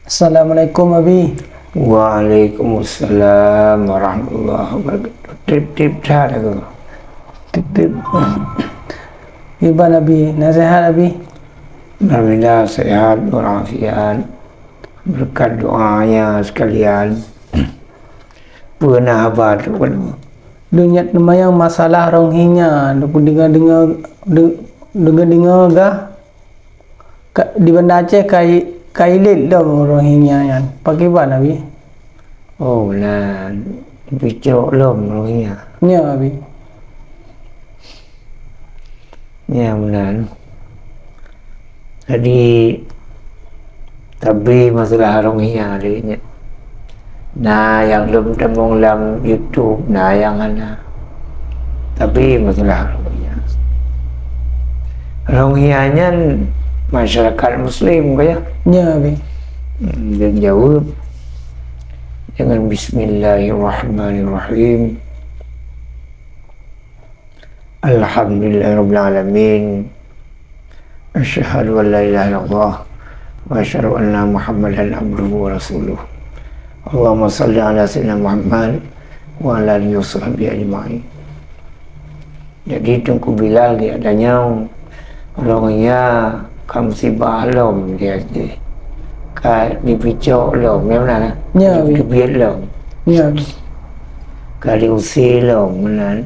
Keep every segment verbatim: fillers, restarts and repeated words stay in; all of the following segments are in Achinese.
Assalamualaikum, Abi. Waalaikumsalam warahmatullahi wabarakatuh. Trip-trip that aku. Trip-trip. Iban, Abi. Nasihat, Abi. Alhamdulillah, sehat walafiat. Berkat doanya sekalian. Peue na haba tu kan? Lôn nyak teumayang masalah Rohingya, lôn deungoe-deungoe, de-, deungoe-deungoe gah ka, di Banda Aceh ka i-, ka ilét lom Rohingya nyan. Pakriban, Abi? Oh, na picok lom Rohingya. Nya, Abi. Ya, meunan. Jadi, tapi masalah Rohingya tadi nyan. Na nyang lôn tamong lam YouTube, na nyang hana. Tapi masalah Rohingya. Rohingya nyan masyarakat Muslim, ka ya? Ya, Abi. Hmm, dan jawab dengan Bismillahirrahmanirrahim. Alhamdulillahirabbil alamin. Asyhadu an la ilaha illallah wa asyhadu anna Muhammadan abduhu wa rasuluh. Allahumma shalli ala sayyidina Muhammad wa ala alihi wa sahbihi ajma'in. Jadi, Teungku Bilal geutanyong, Rohingya ka musibah lom di Aceh. Ka jipicok lom, ya meunan, eh? Ya, Abi. Jiteubiet lom. Ya, Abi. Ka jiusé lom, meunan.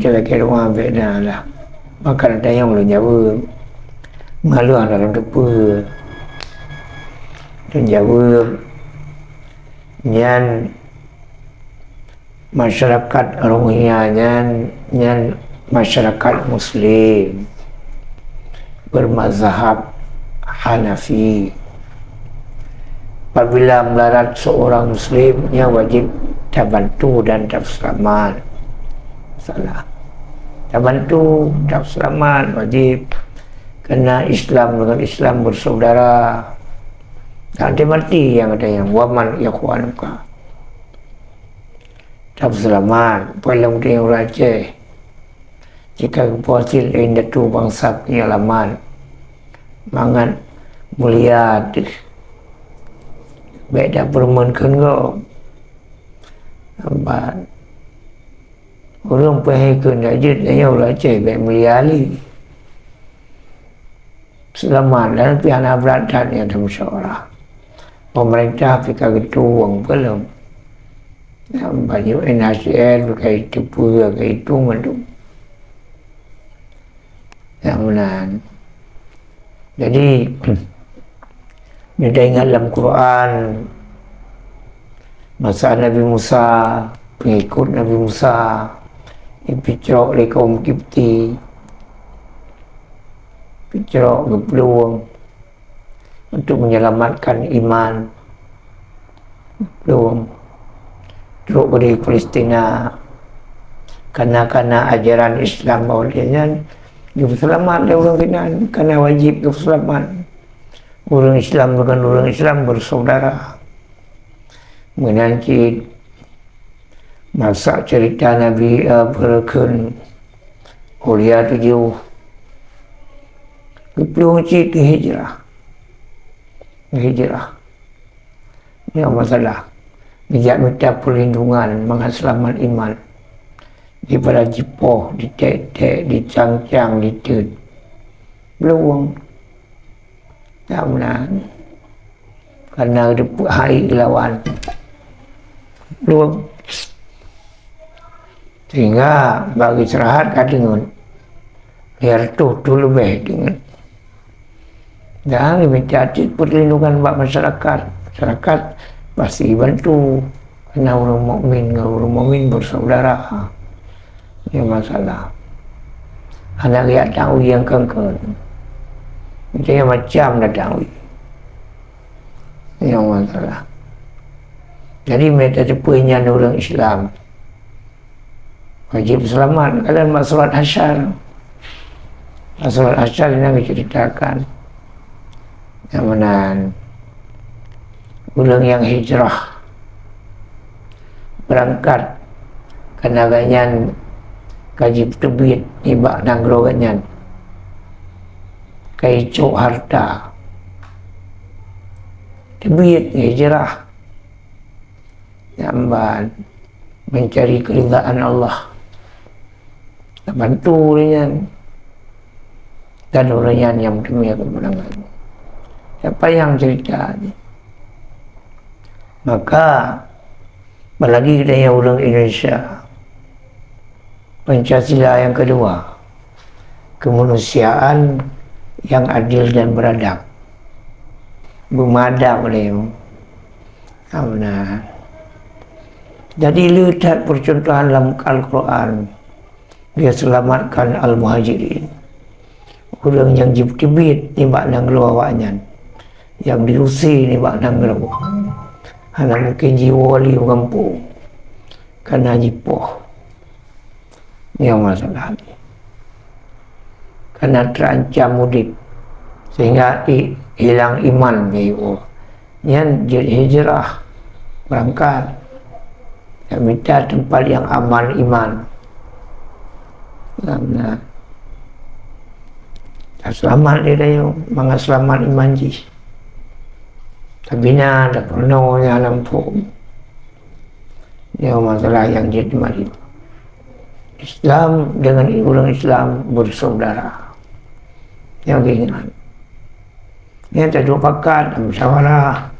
Kira-kira wah beda lah. Maka tanyong lôn jaweueb. Malu hana lôn teupeue. Lôn jaweueb. Nyan masyarakat Rohingya nyan, nyan masyarakat Muslim bermazhab Hanafi. Apabila melarat seorang Muslim, nya wajib tabantu dan taseulamat. Salah. Tabantu, taseulamat, wajib. Karena Islam dengan Islam bersaudara. Tak ada mati yang ada yang, "Wa man ikhwanuka." Taseulamat, peulom teuh ureueng Aceh. Jika geupoh cit lé indatu bansa penyelamat, mangat mulia teuh. Bék tapeureumeun kheun gob. Lambat. Ureueng peuhai kheun dak jeuet, nyoe ureueng Aceh bék mulia lé. Seulamat dan pih hana brat that nyang tamusyawarah. Pemerintah pih ka geutuwöng peulom. Nyang bak U N H C R ka iteupeue, ka itu mandum. Nyang meunan. Jadi, Meunyoe taingat lam Quran, masa Nabi Musa, pengikut Nabi Musa, jipicok lé kaum Kipti, picok geuplueng untuk menyelamatkan iman. Geuplueng. Trok di Palestina, kana-kana ajaran Islam bahwa nyan geupeuseulamat lé ureueng sinan, kana wajib geupeuseulamat. Ureueng Islam deungon ureueng Islam bersaudara. Meunan cit masa cerita Nabi, eh, beureukeun Ulia tujoh, geuplueng cit keu hijrah. Hijrah. Nyoe masalah. Geujak mita perlindungan mangat seulamat iman. Daripada jipoh, ditek-tek, dicang-cang, diteuet. Plueng. Nyang meunan. Karena geuteupeue hai geulawan. Plueng. Sehingga bak geuseurehat ka deungon. Lhèe reutôh teuh leubeh deungon. Dan mita cit perlindungan bak masyarakat. Masyarakat pasti bantu. Karena ureueng mukmin ngon ureueng mukmin bersaudara. Nyoe masalah. Hana geujak tawi nyang kheun-kheun. Nyoe macam na tawi. Nyoe masalah. Jadi, mita teupeue nyan ureueng Islam. Wajib seulamat. Kalian bak surat Hasyar. Bak surat Hasyar nyan geuceuritakan. Nyang meunan, ureueng nyang hijrah, beurangkat, karena gobnyan ka jiteubiet nibak nanggroe gobnyan, ka jicok hareuta. teubiet hijrah. Nyang ban mencari keridaan Allah. Tabantu lé nyan. Dan ureuëng nyan nyang meuteumé keumeunangan. Siapa nyang cerita ni? Maka, apalagi geutanyoe ureuëng Indonesia, Pancasila nyang keudua, kemanusiaan yang adil dan beradab. Beumadab lé. Amna. Jadi, le that percontohan lam Al-Quran. Dia selamatkan Al-Muhajirin. Ureuëng nyang jiteubiet nibak nanggroe awaknyan, nyang diusé nibak nanggroe, hana mungken jiwoe lé u gampông, kana jipoh. Nyoe masalah nyoe. Kana terancam udép, sehingga i-, hilang iman jiwoe. Nyan jeuet hijrah, beurangkat. Nak mita teumpat nyang aman iman. Nah, taseulamat lé tanyoe, mangat seulamat iman jih. Tapi na tapeurunoe nyang hana muphom. Nyoe masalah nyang jeuet mari. Islam dengan ureuëng Islam bersaudara. Nyoe geuingat. Nyan taduek pakat, musyawarah.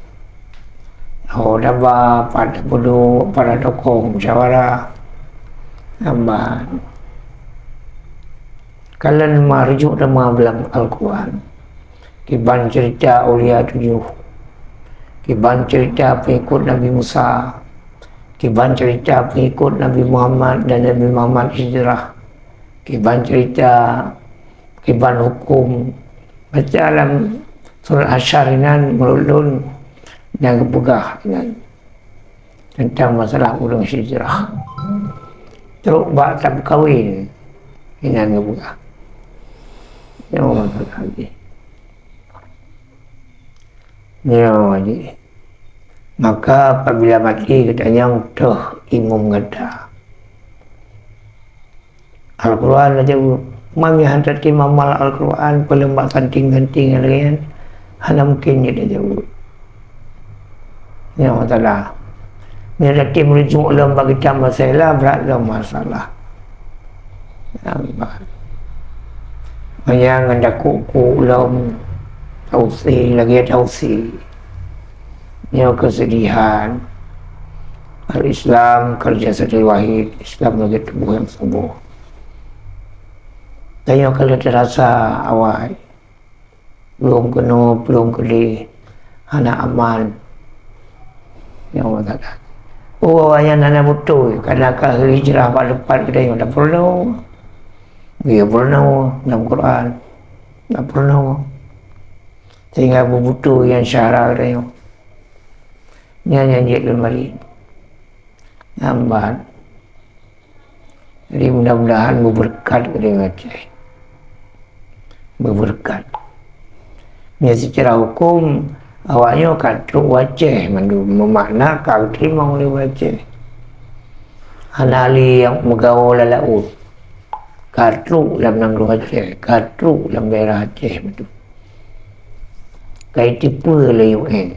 Oh, daba, pat peuduek, para tokoh musyawarah. Amban. Kalon meureujuk teuma lam Al-Quran. Kiban cerita Aulia Tujoh. Kiban cerita pengikut Nabi Musa. Kiban cerita pengikut Nabi Muhammad dan Nabi Muhammad hijrah. Kiban cerita, kiban hukum. Baca lam surat Hasyar inan, meunurot lôn, nyang geupeugah inan tentang masalah ureuëng hijrah. Trok bak tab kawen inan geupeugah. Nyoe masalah jih. Nyoe jih. Maka apabila maté geutanyoe toh imum gata. Al-Quran aja, mami hana tatem amal Al-Quran, peuleumbak santing-santing lagée nyan, hana mungken jeuet aja. Nyoe masalah. Nyoe tatem rujuk lom bak kitab masalah, brat lom masalah. Nampak. Manyang ngon daku-ku lom tausi lagée tausi. Nyoe keusedihan. Al-Islam kal jasadil wahid, Islam lagée tuboh nyang saboh. Tanyoe ka lheueh teurasa awai. Plueng keunoe, plueng keudeh, hana aman. Ya Allah Taala. Oh, awaknyan hana beutôi, karena ka hijrah bak teumpat geutanyoe tapeurunoe. Geupeurunoe lam Quran. Tapeurunoe. Sehingga beubeutôi nyang syara geutanyoe. Nyan nyang jeuet lôn marit. Nyang ban. Jadi, mudah-mudahan beubeureukat keu ureuëng Aceh. Beubeureukat. Nyan seucara huköm, awaknyoe ka trok u Aceh mandum, meumakna ka geuteurimong lé ureuëng Aceh. Hana lé nyang meugawoe lam laôt. Ka trok lam nanggroe Aceh, ka trok lam daerah Aceh mandum. Ka jiteupeue lé U N,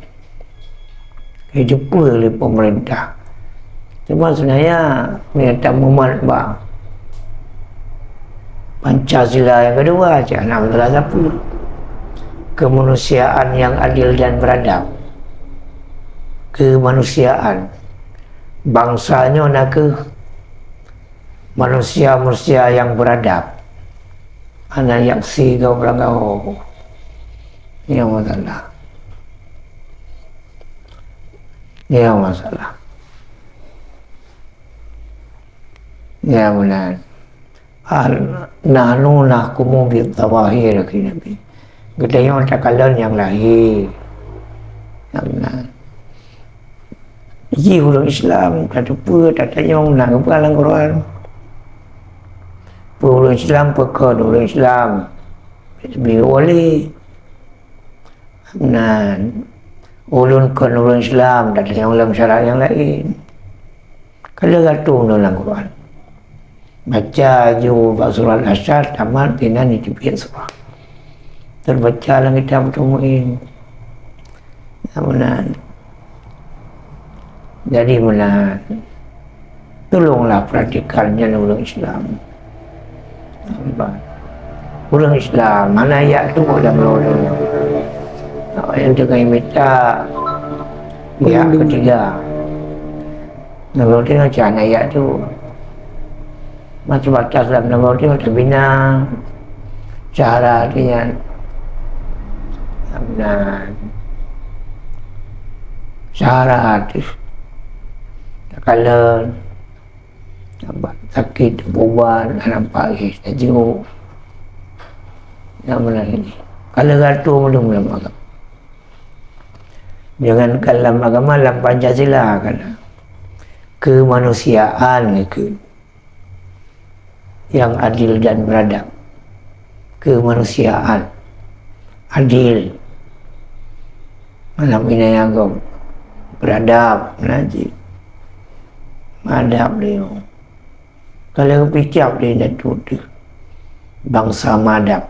ka jiteupeue lé peumeurintah. Cuma seunanya meunyoe tamumat bak Pancasila nyang keudua, cit hana masalah sapeue. Kemanusiaan yang adil dan beradab. Kemanusiaan. Bansa nyoe nakeuh manusia-manusia nyang beuradab, hana nyang sigoe beurangkaho. Nyoe masalah. Nyoe masalah. Nyoe meunan. Ah, nahnu nahkumu bidh-dhawahir, kheun Nabi. Geutanyoe takalon nyang lahé. Nyoe meunan. Jih ureuëng Islam, tateupeue, tatanyong, na geupeugah lam Quran. Peue ureuëng Islam, peue kon ureuëng Islam. Bri wali. Nan, ulôn kon ureuëng Islam, tatanyong lam syarat nyang laén. Ka lheueh geutanyoe lam Quran. Baca ju bak surat Hasyar, tamat, sinan jiteubiet surah. Teubaca lam kitab Fathul Muin. Meunan. Jadi meunan. Tolonglah perhatikan nyan ureuëng Islam. Ureuëng Islam, hana jak tuwoe lam lôn. Awak nyan teungoh mita pihak ketiga. Lam lôn macam hana jak tuwoe. Masa batas lam nanggroe teuh tabina cara teuh nyan. Nah, cara teuh takalon, sakét, teupuban, hana nampak lé, tajuk. Nyang meunan lagée. Kalau gatoe meudum lam agama. Jangankan lam agama, lam Pancasila kan. Kemanusiaan itu. Yang adil dan beradab. Kemanusiaan. Adil. Anak inai agam. Beradab. Najib. Adab dia. Kalau picap dia datuk tu. Bangsa madab.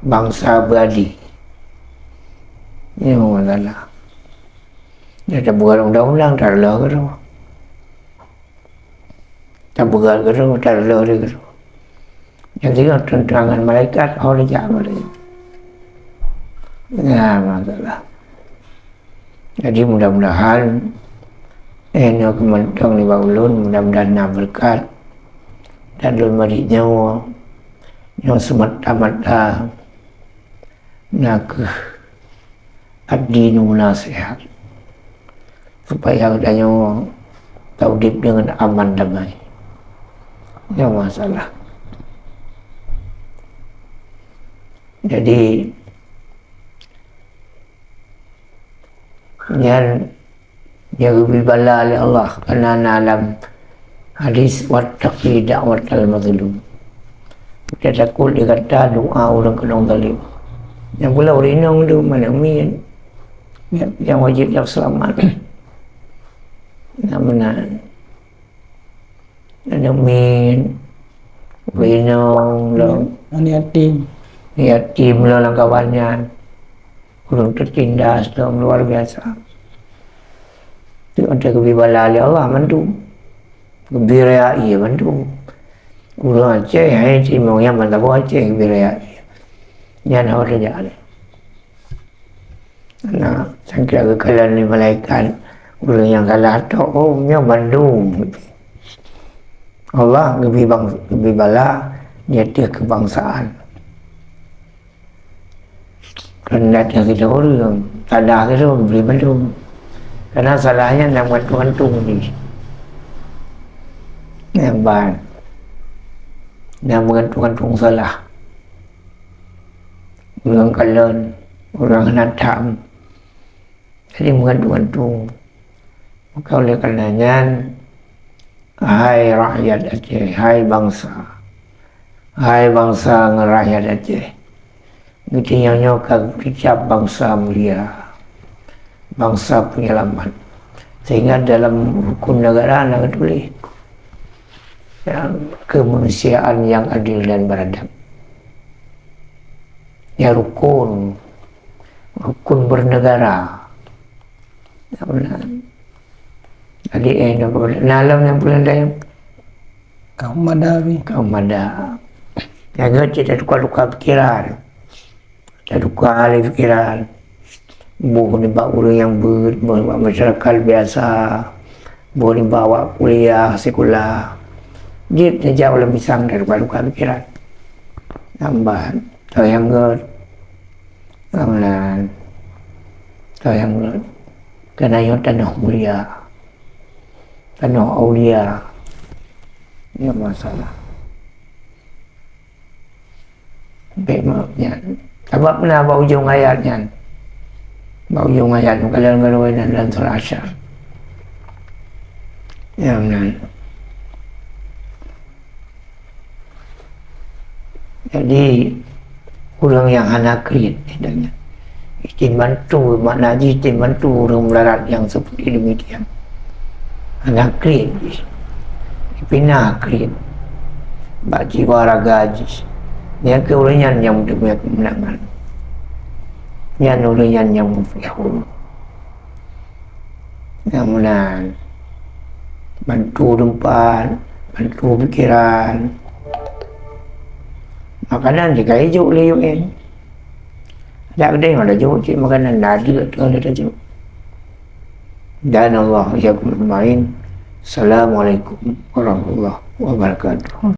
Bangsa beradil. Ini masalah. Dia terbuat undang-undang, tak ada lagi tu. Tabeugal keudroe, tareuloh di keudroe. Nyang tiga teuntang ngon malaikat, oh, lé jak malaikat. Nah, masalah. Jadi, mudah-mudahan, eh, nyoe keumantong nibak ulôn, mudah-mudahan na beureukat. Dan lôn marit nyoe, nyoe seumata-mata na kheueh ad-dinu nasihat, supaya geutanyoe taudeb deungon aman damai. Nyoe masalah. Jadi, nyan nyang geubri bala lé Allah, karena na lam hadis, "Wattaqi da'watal mazlum." Kita takut di kata doa ureuëng keunong zalim. Nyang pula ureuëng inong tu mana miet. Nyang, nyang wajib jak seulamat. Nah, meunan. Aneuk miet, ureuëng inong lom. Aneuk yatim. Yatim lom lam kawan nyan. Ureuëng teutindas lom luar biasa. Tu antara geubri bala lé Allah mandum. Geubri raya mandum. Ureuëng Aceh, hai, timong nyan mantap Aceh geubri raya. Nyan hana teujak lé. Nah, sangkira geukalon lé malaikat, ureuëng nyang salah tok, oh, nyoe bandum. Allah geubri bang-, geubri bala, di ateueh keubangsaan. Keureuna ateueh sidroe ureuëng, salah sidroe geubri bandum. Karena salahnya na meugantung-gantung di. Nyang ban. Na meugantung-gantung salah. Ureuëng kalon, ureuëng hana tham. Jadi meugantung-gantung. Maka oleh karena nyan, hai rakyat Aceh, hai bansa, hai bansa ngon rakyat Aceh, geutanyoe nyoe ka geucap bansa mulia, bansa penyelamat. Sehingga dalam rukun negara na geutuléh, ya, kemanusiaan yang adil dan beradab. Ya, rukun, rukun bernegara. Ya, benar. Jadi, eh, na lom nyang peuleueh dayang. Kaum mada, bi. Kaum mada. Nyang nyoe cit tatukar-tukar pikiran. Tatukar lé pikiran. Boh nibak ureuëng nyang beuet, boh nibak masyarakat biasa, boh nibak awak kuliah, sikula. Jeuet neujak u lam pisang tatukar-tukar pikiran. Nambah, toh nyang gét. Nambah, toh nyang gét. Keureuna nyoe tanoh mulia. Tanoh aulia. Nyoe masalah. Bèk meu'ah nyan. Sabab na bak ujong ayat nyan. Bak ujong ayat, meukalon-kalon nyan lam surah Asyar. Nyan meunan. Jadi, ureuëng nyang hana kriet, item bantu, makna jih item bantu ureuëng meularat nyang seperti demikian. Hana kriet jih. Dipinah kriet bak jiwa raga jih. Nyang keu ureuëng nyan nyang meuteumé keumeunangan. Nyan ureuëng nyan nyang muflihun. Nyang meunan, bantu teumpat, bantu pikiran. Makanan jih ka ijok lé U N. Dak keudeh mah tajok cit makanan, dak ada tu ada tajok. Dan Allah ya kumain. Assalamualaikum warahmatullahi wabarakatuh.